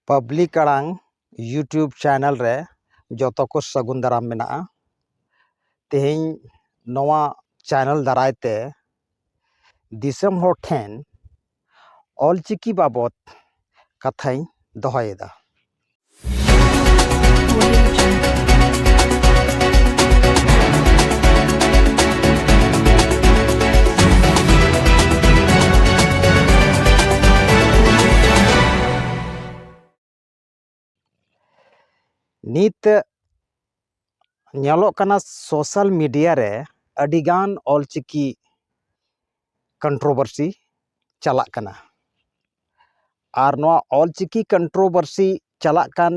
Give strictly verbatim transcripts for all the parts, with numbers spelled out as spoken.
Public ᱟᱲᱟᱝ YouTube channel ᱨᱮ ᱡᱚᱛᱚ ᱠᱚ ᱥᱟᱹᱜᱩᱱ ᱫᱟᱨᱟᱢ ᱢᱮᱱᱟᱜᱼᱟ᱾ ᱛᱮᱦᱮᱧ ᱱᱚᱣᱟ ᱪᱮᱱᱮᱞ ᱫᱟᱨᱟᱭ ᱛᱮ ᱫᱤᱥᱚᱢ ᱦᱚᱲ ᱴᱷᱮᱱ ᱚᱞᱪᱤᱠᱤ ᱵᱟᱵᱚᱛ ᱠᱟᱛᱷᱟᱧ ᱫᱚᱦᱚᱭᱮᱫᱟ᱾ ᱱᱤᱛ ᱧᱮᱞᱚᱜ ᱠᱟᱱᱟ, ᱥᱳᱥᱟᱞ ᱢᱤᱰᱤᱭᱟ ᱨᱮ ᱟᱹᱰᱤᱜᱟᱱ ᱚᱞᱪᱤᱠᱤ ᱠᱚᱱᱴᱨᱳᱵᱷᱟᱨᱥᱤ ᱪᱟᱞᱟᱜ ᱠᱟᱱᱟ᱾ ᱟᱨ ᱱᱚᱣᱟ ᱚᱞᱪᱤᱠᱤ ᱠᱚᱱᱴᱨᱳᱵᱷᱟᱨᱥᱤ ᱪᱟᱞᱟᱜ ᱠᱟᱱ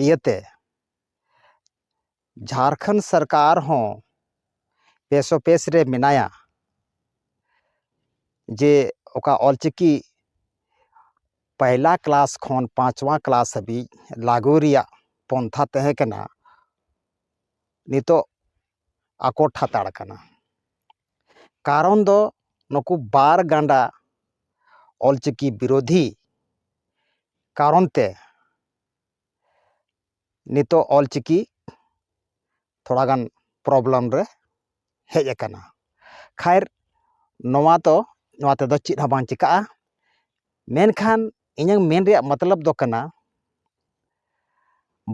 ᱤᱭᱟᱹᱛᱮ ᱡᱷᱟᱲᱠᱷᱚᱸᱰ ᱥᱚᱨᱠᱟᱨ ᱦᱚᱸ ᱯᱮᱥᱳᱯᱮᱥ ᱨᱮ ᱢᱮᱱᱟᱭᱟ ᱡᱮ ᱚᱠᱟ ᱚᱞᱪᱤᱠᱤ ᱯᱟᱭᱞᱟ ᱠᱞᱟᱥ ᱠᱷᱚᱱ ᱯᱟᱸᱪᱣᱟ ᱠᱞᱟᱥ ᱦᱟᱹᱵᱤᱡ ᱞᱟᱹᱜᱩ ᱨᱮᱭᱟᱜ ᱯᱚᱱᱛᱷᱟ ᱛᱟᱦᱮᱸ ᱠᱟᱱᱟ, ᱱᱤᱛᱚᱜ ᱟᱠᱚᱴ ᱦᱟᱛᱟᱲ ᱠᱟᱱᱟ᱾ ᱠᱟᱨᱚᱱ ᱫᱚ ᱱᱩᱠᱩ ᱵᱟᱨ ᱜᱟᱸᱰᱟ ᱚᱞᱪᱤᱠᱤ ᱵᱤᱨᱳᱫᱷᱤ ᱠᱟᱨᱚᱱ ᱛᱮ ᱱᱤᱛᱚᱜ ᱚᱞᱪᱤᱠᱤ ᱛᱷᱚᱲᱟ ᱜᱟᱱ ᱯᱨᱚᱵᱞᱮᱢ ᱨᱮ ᱦᱮᱡ ᱟᱠᱟᱱᱟ᱾ ᱠᱷᱟᱭᱨ, ᱱᱚᱣᱟ ᱫᱚ, ᱱᱚᱣᱟ ᱛᱮᱫᱚ ᱪᱮᱫ ᱦᱚᱸ ᱵᱟᱝ ᱪᱤᱠᱟᱹᱜᱼᱟ᱾ ᱢᱮᱱᱠᱷᱟᱱ ᱤᱧᱟᱹᱝ ᱢᱮᱱ ᱨᱮᱭᱟᱜ ᱢᱚᱛᱞᱚᱵ ᱫᱚ ᱠᱟᱱᱟ,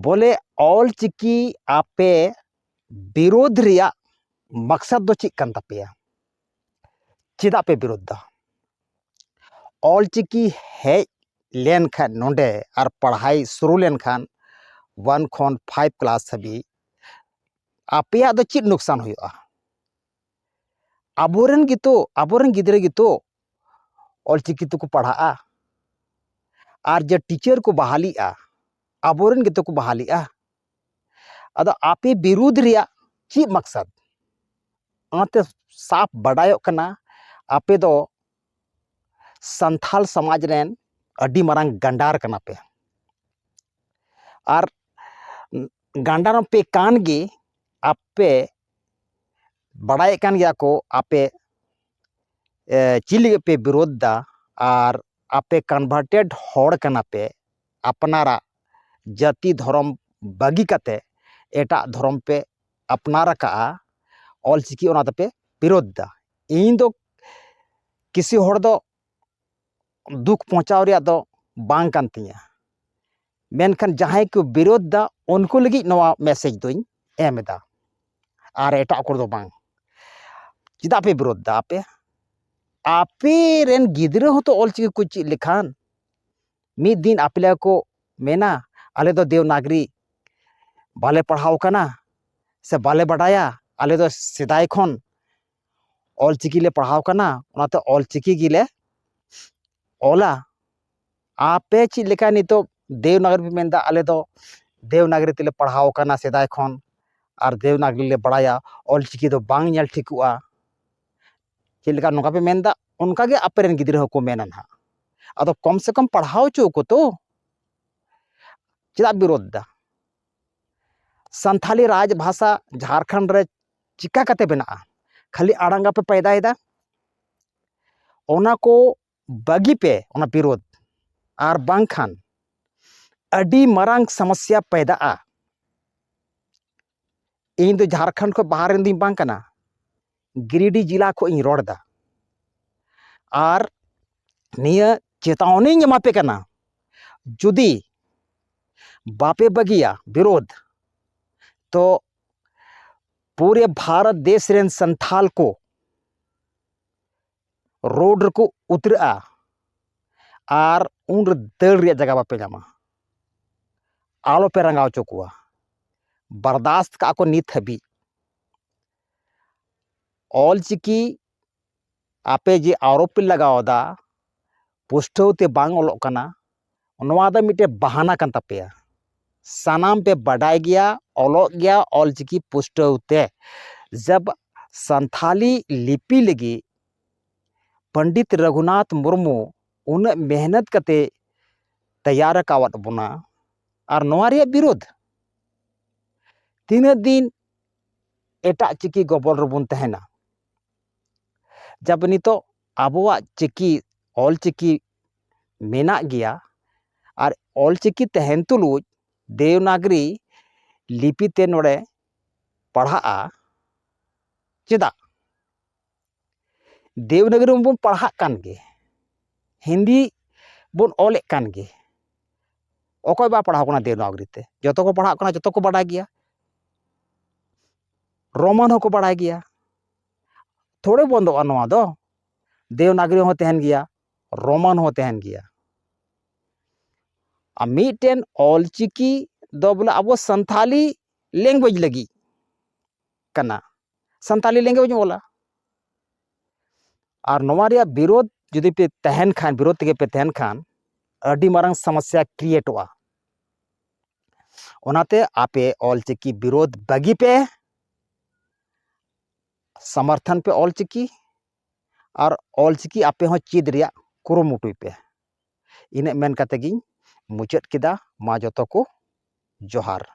ᱵᱚᱞᱮ ᱚᱞᱪᱤᱠᱤ ᱟᱯᱮ ᱵᱤᱨᱳᱫᱷ ᱨᱮᱭᱟᱜ ᱢᱟᱠᱥᱟᱫ ᱫᱚ ᱪᱮᱫ ᱠᱟᱱ ᱛᱟᱯᱮᱭᱟ? ᱪᱮᱫᱟᱜ ᱯᱮ ᱵᱤᱨᱳᱫᱷ ᱫᱟ? ᱚᱞᱪᱤᱠᱤ ᱦᱮᱡ ᱞᱮᱱᱠᱷᱟᱱ ᱱᱚᱰᱮ ᱟᱨ ᱯᱟᱲᱦᱟᱭ ᱥᱩᱨᱩ ᱞᱮᱱᱠᱷᱟᱱ ᱚᱣᱟᱱ ᱠᱷᱚᱱ ᱯᱷᱟᱭᱤᱵᱷ ᱠᱞᱟᱥ ᱦᱟᱹᱵᱤᱡ ᱟᱯᱮᱭᱟᱜ ᱫᱚ ᱪᱮᱫ ᱱᱩᱠᱥᱟᱱ ᱦᱩᱭᱩᱜᱼᱟ? ᱟᱵᱚᱨᱮᱱ ᱜᱮᱛᱚ, ᱟᱵᱚᱨᱮᱱ ᱜᱤᱫᱽᱨᱟᱹ ᱜᱮᱛᱚ ᱚᱞᱪᱤᱠᱤ ᱛᱮᱠᱚ ᱯᱟᱲᱦᱟᱜᱼᱟ᱾ ᱟᱨ ᱡᱮ ᱴᱤᱪᱟᱨ ᱠᱚ ᱵᱟᱦᱟᱞᱤᱜᱼᱟ, ᱟᱵᱚᱨᱮᱱ ᱜᱮᱛᱚ ᱠᱚ ᱵᱟᱦᱟᱞᱤᱜᱼᱟ᱾ ᱟᱫᱚ ᱟᱯᱮ ᱵᱤᱨᱩᱫᱷ ᱨᱮᱭᱟᱜ ᱪᱮᱫ ᱢᱟᱠᱥᱟᱫ? ᱚᱱᱟᱛᱮ ᱥᱟᱯ ᱵᱟᱰᱟᱭᱚᱜ ᱠᱟᱱᱟ, ᱟᱯᱮ ᱫᱚ ᱥᱟᱱᱛᱷᱟᱞ ᱥᱚᱢᱟᱡᱽ ᱨᱮᱱ ᱟᱹᱰᱤ ᱢᱟᱨᱟᱝ ᱜᱟᱸᱰᱟᱨ ᱠᱟᱱᱟ ᱯᱮ᱾ ᱟᱨ ᱜᱟᱸᱰᱟᱨ ᱯᱮ ᱠᱟᱱ ᱜᱮ, ᱟᱯᱮ ᱵᱟᱲᱟᱭᱮᱫ ᱠᱟᱱ ᱜᱮᱭᱟ ᱠᱚ, ᱟᱯᱮ, ᱮ, ᱪᱮᱫ ᱞᱟᱹᱜᱤᱫ ᱯᱮ ᱵᱤᱨᱳᱫᱷ ᱫᱟ? ᱟᱨ ᱟᱯᱮ ᱠᱚᱱᱵᱷᱟᱨᱴᱮᱰ ᱦᱚᱲ ᱠᱟᱱᱟ ᱯᱮ, ᱟᱯᱱᱟᱨᱟᱜ ᱡᱟᱹᱛᱤ ᱫᱷᱚᱨᱚᱢ ᱵᱟᱹᱜᱤ ᱠᱟᱛᱮ ᱮᱴᱟᱜ ᱫᱷᱚᱨᱚᱢ ᱯᱮ ᱟᱯᱱᱟᱨ ᱟᱠᱟᱫᱼᱟ, ᱚᱞᱪᱤᱠᱤ ᱚᱱᱟ ᱫᱚᱯᱮ ᱵᱤᱨᱳᱫᱷ ᱫᱟ᱾ ᱤᱧ ᱫᱚ ᱠᱤᱥᱤ ᱦᱚᱲ ᱫᱚ ᱫᱩᱠ ᱯᱚᱦᱪᱟᱣ ᱨᱮᱭᱟᱜ ᱫᱚ ᱵᱟᱝ ᱠᱟᱱ ᱛᱤᱧᱟᱹ, ᱢᱮᱱᱠᱷᱟᱱ ᱡᱟᱦᱟᱸᱭ ᱠᱚ ᱵᱤᱨᱳᱫᱷ ᱫᱟ ᱩᱱᱠᱩ ᱞᱟᱹᱜᱤᱫ ᱱᱚᱣᱟ ᱢᱮᱥᱮᱡᱽ ᱫᱚᱧ ᱮᱢ ᱮᱫᱟ, ᱟᱨ ᱮᱴᱟᱜ ᱠᱚᱨᱮ ᱫᱚ ᱵᱟᱝ᱾ ᱪᱮᱫᱟᱜ ᱯᱮ ᱵᱤᱨᱳᱫᱷ ᱫᱟ? ᱟᱯᱮ ᱟᱯᱮ ᱨᱮᱱ ᱜᱤᱫᱽᱨᱟᱹ ᱦᱚᱸᱛᱚ ᱚᱞᱪᱤᱠᱤ ᱠᱚ ᱪᱮᱫ ᱞᱮᱠᱷᱟᱱ ᱢᱤᱫ ᱫᱤᱱ ᱟᱯᱮ ᱞᱮᱠᱟ ᱠᱚ ᱢᱮᱱᱟ, "ᱟᱞᱮ ᱫᱚ ᱫᱮᱣᱱᱟᱜᱽᱨᱤ ᱵᱟᱞᱮ ᱯᱟᱲᱦᱟᱣ ᱠᱟᱱᱟ ᱥᱮ ᱵᱟᱞᱮ ᱵᱟᱰᱟᱭᱟ, ᱟᱞᱮ ᱫᱚ ᱥᱮᱫᱟᱭ ᱠᱷᱚᱱ ᱚᱞᱪᱤᱠᱤ ᱞᱮ ᱯᱟᱲᱦᱟᱣ ᱠᱟᱱᱟ, ᱚᱱᱟᱛᱮ ᱚᱞᱪᱤᱠᱤ ᱜᱮᱞᱮ ᱚᱞᱟ᱾" ᱟᱯᱮ ᱪᱮᱫ ᱞᱮᱠᱟ ᱱᱤᱛᱚᱜ ᱫᱮᱣᱱᱟᱜᱽᱨᱤ ᱯᱮ ᱢᱮᱱᱫᱟ, "ᱟᱞᱮ ᱫᱚ ᱫᱮᱣᱱᱟᱜᱽᱨᱤ ᱛᱮᱞᱮ ᱯᱟᱲᱦᱟᱣ ᱠᱟᱱᱟ ᱥᱮᱫᱟᱭ ᱠᱷᱚᱱ, ᱟᱨ ᱫᱮᱣᱱᱟᱜᱽᱨᱤ ᱞᱮ ᱵᱟᱲᱟᱭᱟ, ᱚᱞᱪᱤᱠᱤ ᱫᱚ ᱵᱟᱝ ᱧᱮᱞ ᱴᱷᱤᱠᱚᱜᱼᱟ"? ᱪᱮᱫ ᱞᱮᱠᱟ ᱱᱚᱝᱠᱟ ᱯᱮ ᱢᱮᱱᱫᱟ, ᱚᱱᱠᱟ ᱜᱮ ᱟᱯᱮ ᱨᱮᱱ ᱜᱤᱫᱽᱨᱟᱹ ᱦᱚᱸᱠᱚ ᱢᱮᱱᱟ ᱱᱟᱦᱟᱜ᱾ ᱟᱫᱚ ᱠᱚᱢ ᱥᱮ ᱠᱚᱢ ᱯᱟᱲᱦᱟᱣ ᱦᱚᱪᱚ ᱠᱚ ᱛᱚ᱾ ᱪᱮᱫᱟᱜ ᱵᱤᱨᱳᱫᱷ ᱫᱟ? ᱥᱟᱱᱛᱷᱟᱞᱤ ᱨᱟᱡᱽ ᱵᱷᱟᱥᱟ ᱡᱷᱟᱲᱠᱷᱚᱸᱰ ᱨᱮ ᱪᱤᱠᱟ ᱠᱟᱛᱮ ᱵᱮᱱᱟᱜᱼᱟ? ᱠᱷᱟᱹᱞᱤ ᱟᱲᱟᱝ ᱜᱮᱯᱮ ᱯᱟᱭᱫᱟᱭᱮᱫᱟ᱾ ᱚᱱᱟ ᱠᱚ ᱵᱟᱹᱜᱤ ᱯᱮ, ᱚᱱᱟ ᱵᱤᱨᱳᱫᱷ, ᱟᱨ ᱵᱟᱝᱠᱷᱟᱱ ᱟᱹᱰᱤ ᱢᱟᱨᱟᱝ ᱥᱚᱢᱚᱥᱥᱟ ᱯᱟᱭᱫᱟᱜᱼᱟ᱾ ᱤᱧ ᱫᱚ ᱡᱷᱟᱲᱠᱷᱚᱸᱰ ᱠᱷᱚᱱ ᱵᱟᱦᱨᱮ ᱨᱮᱱ ᱫᱚᱧ ᱵᱟᱝ ᱠᱟᱱᱟ, ᱜᱤᱨᱤᱰᱤ ᱡᱮᱞᱟ ᱠᱷᱚᱱ ᱤᱧ ᱨᱚᱲ ᱮᱫᱟ᱾ ᱟᱨ ᱱᱤᱭᱟᱹ ᱪᱮᱛᱟᱣᱱᱤᱧ ᱮᱢᱟ ᱯᱮ ᱠᱟᱱᱟ, ᱡᱩᱫᱤ ᱵᱟᱯᱮ ᱵᱟᱹᱜᱤᱭᱟ ᱵᱤᱨᱳᱫᱷ, ᱛᱚ ᱯᱩᱨᱮ ᱵᱷᱟᱨᱚᱛ ᱫᱮᱥ ᱨᱮᱱ ᱥᱟᱱᱛᱷᱟᱞ ᱠᱚ ᱨᱳᱰ ᱨᱮᱠᱚ ᱩᱛᱨᱟᱹᱜᱼᱟ, ᱟᱨ ᱩᱱᱨᱮ ᱫᱟᱹᱲ ᱨᱮᱭᱟᱜ ᱡᱟᱭᱜᱟ ᱵᱟᱯᱮ ᱧᱟᱢᱟ᱾ ᱟᱞᱚᱯᱮ ᱨᱟᱸᱜᱟᱣ ᱦᱚᱪᱚ ᱠᱚᱣᱟ᱾ ᱵᱟᱨᱫᱟᱥᱛ ᱠᱟᱜᱼᱟ ᱠᱚ ᱱᱤᱛ ᱦᱟᱹᱵᱤᱡ᱾ ᱚᱞᱪᱤᱠᱤ ᱟᱯᱮ ᱡᱮ ᱟᱨᱳᱯ ᱯᱮ ᱞᱟᱜᱟᱣ ᱮᱫᱟ, ᱯᱩᱥᱴᱟᱹᱣ ᱛᱮ ᱵᱟᱝ ᱚᱞᱚᱜ ᱠᱟᱱᱟ, ᱱᱚᱣᱟ ᱫᱚ ᱢᱤᱫᱴᱮᱱ ᱵᱟᱦᱟᱱᱟ ᱠᱟᱱ ᱛᱟᱯᱮᱭᱟ᱾ ᱥᱟᱱᱟᱢ ᱯᱮ ᱵᱟᱰᱟᱭ ᱜᱮᱭᱟ, ᱚᱞᱚᱜ ᱜᱮᱭᱟ ᱚᱞᱪᱤᱠᱤ ᱯᱩᱥᱴᱟᱹᱣ ᱛᱮ᱾ ᱡᱟᱵ ᱥᱟᱱᱛᱷᱟᱞᱤ ᱞᱤᱯᱤ ᱞᱟᱹᱜᱤᱫ ᱯᱚᱱᱰᱤᱛ ᱨᱚᱜᱷᱩᱱᱟᱛᱷ ᱢᱩᱨᱢᱩ ᱩᱱᱟᱹᱜ ᱢᱮᱦᱱᱚᱛ ᱠᱟᱛᱮ ᱛᱮᱭᱟᱨ ᱟᱠᱟᱣᱟᱫ ᱵᱚᱱᱟ, ᱟᱨ ᱱᱚᱣᱟ ᱨᱮᱭᱟᱜ ᱵᱤᱨᱳᱫᱷ? ᱛᱤᱱᱟᱹᱜ ᱫᱤᱱ ᱮᱴᱟᱜ ᱪᱤᱠᱤ ᱜᱚᱵᱚᱞ ᱨᱮᱵᱚᱱ ᱛᱟᱦᱮᱱᱟ? ᱡᱟᱵ ᱱᱤᱛᱚᱜ ᱟᱵᱚᱣᱟᱜ ᱪᱤᱠᱤ, ᱚᱞ ᱪᱤᱠᱤ ᱢᱮᱱᱟᱜ ᱜᱮᱭᱟ, ᱟᱨ ᱚᱞᱪᱤᱠᱤ ᱛᱟᱦᱮᱱ ᱛᱩᱞᱩᱡ ᱫᱮᱣᱱᱟᱜᱽᱨᱤ ᱞᱤᱯᱤ ᱛᱮ ᱱᱚᱰᱮ ᱯᱟᱲᱦᱟᱜᱼᱟ᱾ ᱪᱮᱫᱟᱜ? ᱫᱮᱣᱱᱟᱜᱽᱨᱤ ᱢᱟᱵᱚᱱ ᱯᱟᱲᱦᱟᱜ ᱠᱟᱱ ᱜᱮ, ᱦᱤᱱᱫᱤ ᱵᱚᱱ ᱚᱞᱮᱫ ᱠᱟᱱ ᱜᱮ᱾ ᱚᱠᱚᱭ ᱵᱟᱭ ᱯᱟᱲᱦᱟᱣ ᱠᱟᱱᱟ ᱫᱮᱣᱱᱟᱜᱽᱨᱤ ᱛᱮ? ᱡᱚᱛᱚ ᱠᱚ ᱯᱟᱲᱦᱟᱜ ᱠᱟᱱᱟ, ᱡᱚᱛᱚ ᱠᱚ ᱵᱟᱰᱟᱭ ᱜᱮᱭᱟ᱾ ᱨᱳᱢᱟᱱ ᱦᱚᱸᱠᱚ ᱵᱟᱲᱟᱭ ᱜᱮᱭᱟ᱾ ᱛᱷᱚᱲᱮ ᱵᱚᱱᱫᱚᱜᱼᱟ ᱱᱚᱣᱟ ᱫᱚ᱾ ᱫᱮᱣᱱᱟᱜᱽᱨᱤ ᱦᱚᱸ ᱛᱟᱦᱮᱱ ᱜᱮᱭᱟ, ᱨᱳᱢᱟᱱ ᱦᱚᱸ ᱛᱟᱦᱮᱱ ᱜᱮᱭᱟ᱾ ᱟᱨ ᱢᱤᱫᱴᱮᱱ ᱚᱞᱪᱤᱠᱤ ᱫᱚ ᱵᱚᱞᱮ ᱟᱵᱚ ᱥᱟᱱᱛᱷᱟᱞᱤ language ᱞᱟᱹᱜᱤᱫ ᱠᱟᱱᱟ, ᱥᱟᱱᱛᱷᱟᱞᱤ language ᱵᱚᱱ ᱚᱞᱟ᱾ ᱟᱨ ᱱᱚᱣᱟ ᱨᱮᱭᱟᱜ ᱵᱤᱨᱳᱫᱷ ᱡᱩᱫᱤ ᱯᱮ ᱛᱟᱦᱮᱱ ᱠᱷᱟᱱ, ᱵᱤᱨᱳᱫᱷ ᱛᱮᱜᱮ ᱯᱮ ᱛᱟᱦᱮᱱ ᱠᱷᱟᱱ, ᱟᱹᱰᱤ ᱢᱟᱨᱟᱝ ᱥᱚᱢᱚᱥᱥᱟ createᱚᱜᱼᱟ᱾ ᱚᱱᱟᱛᱮ ᱟᱯᱮ ᱚᱞᱪᱤᱠᱤ ᱵᱤᱨᱳᱫᱷ ᱵᱟᱹᱜᱤ ᱯᱮ, ᱥᱚᱢᱚᱨᱛᱷᱚᱱ ᱯᱮ ᱚᱞᱪᱤᱠᱤ, ᱟᱨ ᱚᱞᱪᱤᱠᱤ ᱟᱯᱮ ᱦᱚᱸ ᱪᱮᱫ ᱨᱮᱭᱟᱜ ᱠᱩᱨᱩᱢᱩᱴᱩᱭ ᱯᱮ᱾ ᱤᱱᱟᱹᱜ ᱢᱮᱱ ᱠᱟᱛᱮ ᱜᱤᱧ ᱢᱩᱪᱟᱹᱫ ᱠᱮᱫᱟ᱾ ᱢᱟ ᱡᱚᱛᱚ ᱠᱚ ᱡᱚᱦᱟᱨ᱾